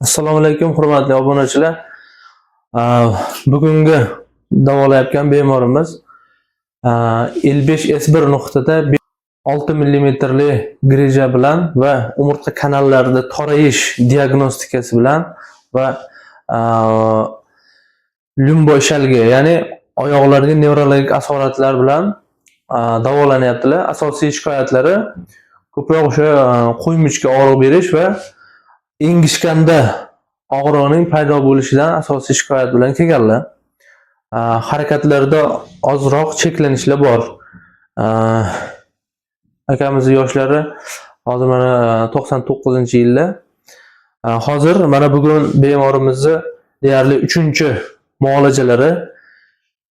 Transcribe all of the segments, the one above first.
Assalomu alaykum, hurmatli obunachilar. Bugungi davolayotgan bemorimiz L5 S1 nuqtada 6 millimetrli грыжа bilan va umurtqa kanallarida torayish diagnostikasi bilan va люмбоишиалгия, ya'ni oyoqlarga nevrologik asoratlar bilan davolanyaptilar. Asosiy shikoyatlari ko'proq o'sha qo'ymichga og'riq berish va engishganda og'riqning paydo bo'lishidan asosiy shikoyat bilan kelganlar. Harakatlarda ozroq cheklanishlar bor. Akamizni yoshlari hozir mana 99-yilda. Hozir mana bugun bemorimizni deyarli 3-muolajalari.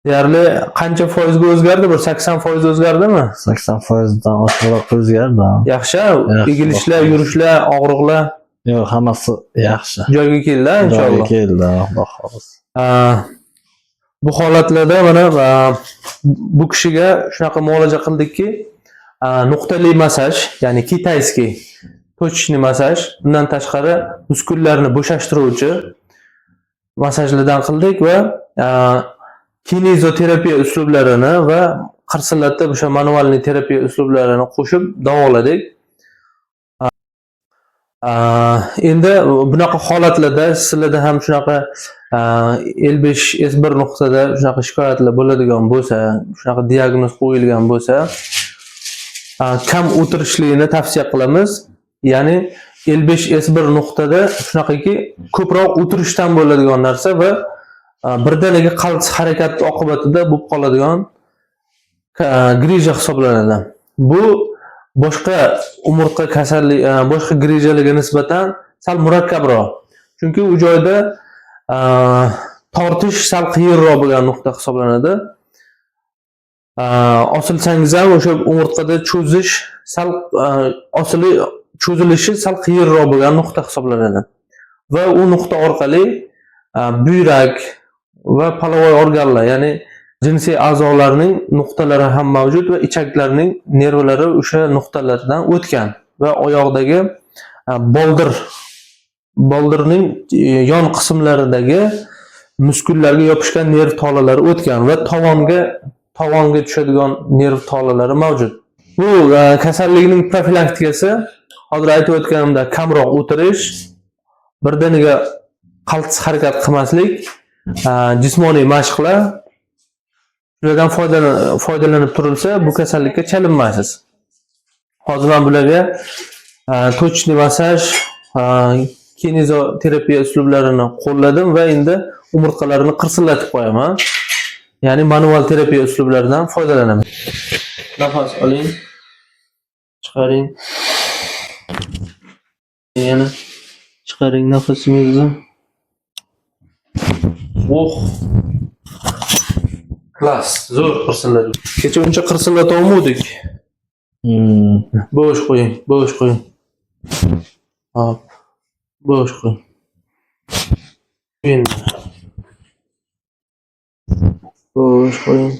Deyarli qancha foizga o'zgardi? Bir 80% o'zgardimi? 80%dan oshiqroq o'zgardi. Yaxshi, Yaxshi, egilishlar, yurishlar, og'riqlar Yo'q, hammasi yaxshi. joyiga keldi, Joyiga inshaalloh. keldi, Xudo xohlasa. Bu holatlarda mana bu kishiga shunaqa muolaja qildikki, nuqtali massaj, ya'ni китайский точечный massaj, undan tashqari muskullarni bo'shashtiruvchi massajlardan qildik va kinezoterapiya uslublarini va qirsillatib o'sha мануальный terapiya uslublarini qo'shib davoladik. Endi bunaqa holatlarda sizlarda ham shunaqa L5 S1 nuqtada shunaqa shikoyatlar bo'ladigan bo'lsa, shunaqa diagnoz qo'yilgan bo'lsa, kam o'tirishlikni tavsiya qilamiz. Ya'ni L5 S1 nuqtada shunaqaki ko'proq o'tirishdan bo'ladigan narsa va birdaniga qaltis harakat oqibatida bo'lib qoladigan грыжа hisoblanadi. Bu boshqa umurtqa kasallik, boshqa грыжа larga nisbatan sal murakkabroq. Chunki u joyda tortish sal qiyinroq bo'lgan nuqta hisoblanadi. Osilsangiz ham o'sha umurtqada cho'zish sal osili cho'zilishi sal qiyinroq bo'lgan nuqta hisoblanadi. Va u nuqta orqali buyrak va половой organlar, ya'ni jinsiy a'zolarning nuqtalari ham mavjud va ichaklarning nervlari o'sha nuqtalardan o'tgan va oyoqdagi boldirning yon qismlaridagi muskullarga yopishgan nerv tolalari o'tgan va tovonga tushadigan nerv tolalari mavjud. Bu kasallikning profilaktikasi hozir aytib o'tganimdek kamroq o'tirish, birdaniga qaltis harakat qilmaslik, jismoniy mashqlar, shulardan foydalanib turilsa, bu kasallikka chalinmaysiz. Hozir men bularga точечный massaj, kinezoterapiya uslublarini qo'lladim va endi umurtqalarini qirsillatib qo'yaman. Ya'ni manual terapiya uslublaridan foydalanaman. Nafas oling. Chiqaring. Yana chiqaring nafasingizni. Oh. Класс, zo'r qirsilladik. Kecha uncha qirsillata olmadik. Bo'sh qo'ying, bo'sh qo'ying. Hop. Bo'sh qo'ying. Endi. Bo'sh qo'ying.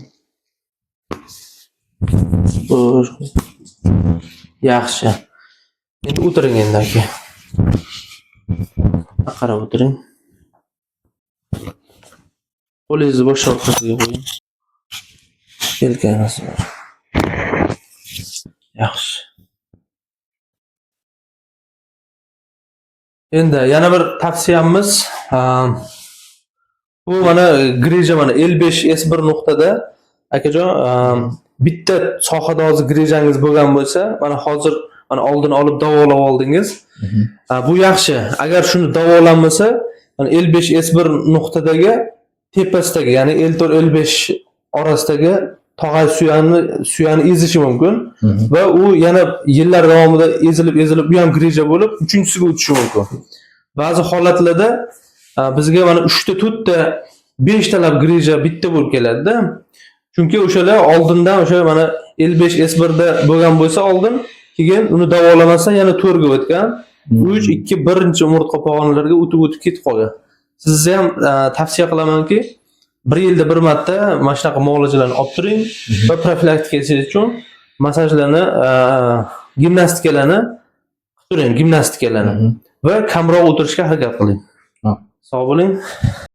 Bo'sh qo'ying. Yaxshi. Endi o'tiring endi, aka. Qarab o'tiring. Qo'lingizni bosh orqasiga qo'ying. Yelkangizni. Yaxshi. Endi yana bir tavsiyamiz, bu mana грыжа, mana L5 S1 nuqtada, akajon, bitta sohada hozir грыжа ngiz bo'lgan bo'lsa, mana hozir mana oldini olib davolab oldingiz. Bu yaxshi. Agar shuni davolanmasa, mana L5 S1 nuqtadagi tepasidagi, ya'ni L4 L5 orasidagi tog'ay suyani ezishi mumkin va u yana yillar davomida ezilib ezilib u ham грыжа bo'lib uchinchisiga o'tishi mumkin. Ba'zi holatlarda bizga mana 3 ta, 4 ta, 5 talab грыжа bitta bo'lib keladida. Chunki o'shalar oldindan o'sha mana L5 S1 da bo'lgan bo'lsa oldin, keyin uni davolamasa yana 4 ga o'tgan. 3, 2, 1 umurtqa pog'onalarga o'tib o'tib ketib qolgan. Sizni ham tavsiya qilamanki, bir yilda bir marta mana shunaqa muolajalarni olib turing va profilaktikasi uchun massajlarni, gimnastikalarni qilib turing, gimnastikalarni. Va kamroq o'tirishga harakat qiling. Ha. Sog' bo'ling.